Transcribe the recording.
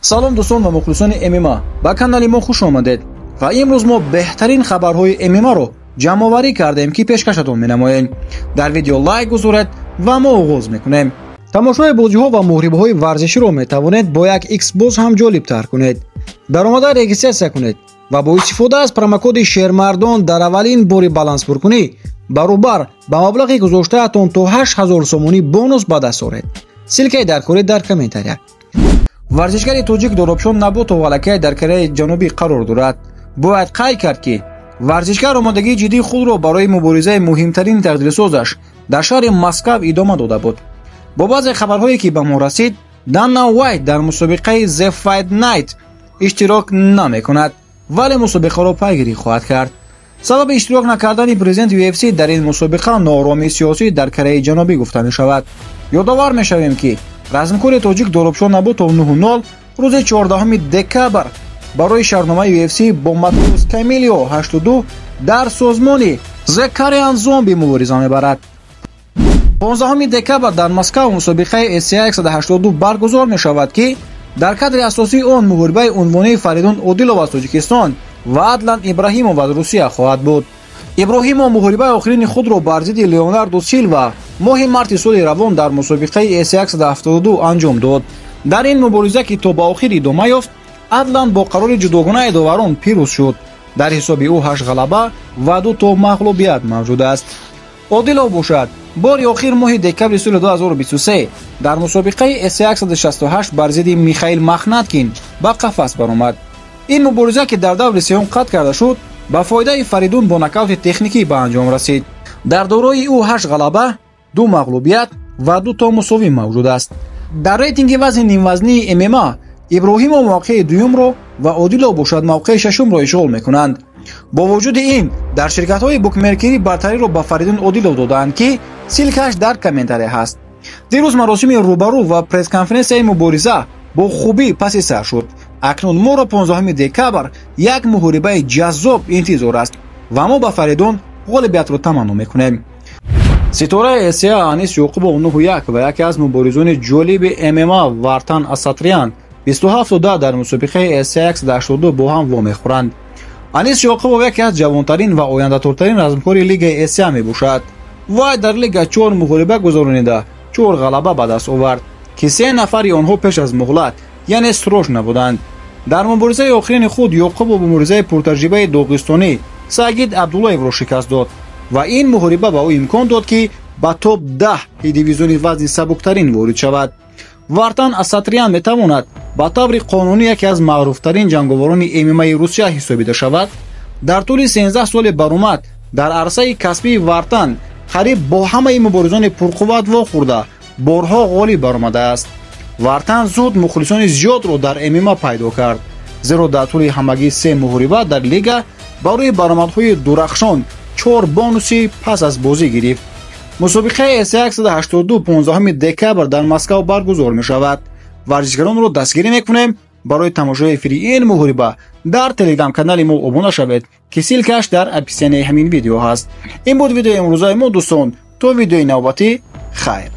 Салом дӯстон ва мухлисони ММА, ба канали мо хуш омадед ва имрӯз мо беҳтарин хабарҳои ММА-ро ҷамъоварӣ кардем, ки пешкашатон менамоем. Дар видео лайк гузоред ва мо оғоз мекунем. Тамошои бозиҳо ва муҳорибаҳои варзиширо метавонед бо як Xbox ҳам ҷолибтар кунед. Даромада регистратсия кунед ва бо истифода аз промокоди Шермардон дар аввалин бори баланспуркунӣ баробар ба маблағи гузоштаатон то 8000 сомонӣ бонус ба даст оред. Ссылкаи даркорӣ дар комментария. Варзишгари тоҷик Доробшон Наботов аллакай дар Кореяи Ҷанубӣ қарор дорад. Бояд қайд кард, ки варзишгар омодагии ҷиддии худро барои муборизаи муҳимтарини тақдирсозаш дар шаҳри Москав идома дода буд. Бо баъзе хабарҳое, ки ба мо расид, Дана Уайт дар мусобиқаи The Fight Night иштирок намекунад, вале мусобиқаро пайгирӣ хоҳад кард. Сабаби иштирок накардани президенти UFC дар ин мусобиқа нооромии сиёсӣ дар Кореяи Ҷанубӣ гуфта мешавад. Ёдовар мешавем, ки размкори тоҷик Доробшон Наботов 9-0 рӯзи 14 декабр барои шартномаи UFC бо Матеус Камилио 82 дар созмони The Korean Zombie мубориза мебарад. 15 декабр дар Москав мусобиқаи ACA 182 баргузор мешавад, ки дар кадри асосии он муҳорибаи унвонии Фаридун Одилов аз Тоҷикистон ва Адлан Ибраҳимов аз Русия хоҳад буд. Иброҳимов муҳорибаи охирини худро бар зидди Леонардо Силва моҳи марти соли равон дар мусобиқаи ACA 172 анҷом дод. Дар ин мубориза, ки то ба охир идома ёфт, Адлан бо қарори ҷудогонаи доварон пирӯз шуд. Дар ҳисоби ӯ 8 ғалаба ва 2 то мағлубият мавҷуд аст. Одилов бошад, бори охир моҳи декабри соли 2023 дар мусобиқаи ACA 168 бар зидди Михаил Махнаткин ба қафас баромад. Ин мубориза, ки дар даври сеюм қатъ карда шуд, ба фоидаи Фаридун бо нокаути техникӣ ба анҷом расид. Дар дорои ӯ 8 ғалаба, 2 мағлубият ва 2 то мусовӣ мавҷуд аст. Дар рейтинги вазни нимвазнии ММА Иброҳимов мавқеи дуюмро ва Одилов бошад, мавқеи шашумро ишғол мекунанд. Бо вуҷуди ин, дар ширкатҳои букмекерӣ бартариро ба Фаридун Одилов додаанд, ки ссылкааш дар комментария ҳаст. Дирӯз маросими рӯбарӯ ва пресс-конференсияи мубориза бо хубӣ паси сар шуд. Акнун моро 15 декабр як муҳорибаи ҷаззоб интизор аст ва мо ба Фаридун ғолибиятро таманно мекунем. Ситораи ACA Анис Ёқубов 9-1 ва яке аз муборизони ҷолиби ММА Вартан Асатрян 27-10 дар мусобиқаи ACA 182 бо ҳам вомехӯранд. Анис Ёқубов яке аз ҷавонтарин ва ояндатортарин размкори лигаи ACA мебошад. Вай дар лига 4 муҳориба гузаронида, 4 ғалаба ба даст овард, ки 3 нафари онҳо пеш аз муҳлат, яъне срочно буданд. Дар муборизаи охирини худ Ёқубов муборизаи пуртаҷрибаи доғистонӣ Сагид Абдуллоевро шикаст дод ва ин муҳориба ба ӯ имкон дод, ки ба топ 10 дивизиони вазни сабуктарин ворид шавад. Вартан Асатрян метавонад ба таври қонунӣ яке аз маъруфтарин ҷанговарони ММАи Русия ҳисобида шавад. Дар тӯли 13 соли баромад дар арсаи касбии Вартан қариб бо ҳамаи муборизони пурқувват вохӯрда, борҳо ғолиб баромадааст. Вартан зуд мухлисони зиёдро дар ММА пайдо кард, зеро дар тӯли ҳамагӣ 3 муҳориба дар лига барои баромадҳои дурахшон 4 бонуси пас аз бозӣ гирифт. Мусобиқаи ACA 182 15 декабр дар Москав баргузор мешавад. Варзишгаронро дастгирӣ мекунем. Барои тамошои эфири ин муҳориба дар телеграм-канали мо обуна шавед, ки ссылкааш дар описанияи ҳамин видео ҳаст. Ин буд видеои имрӯзаи мо, дӯстон. То видеои навбатӣ хайр.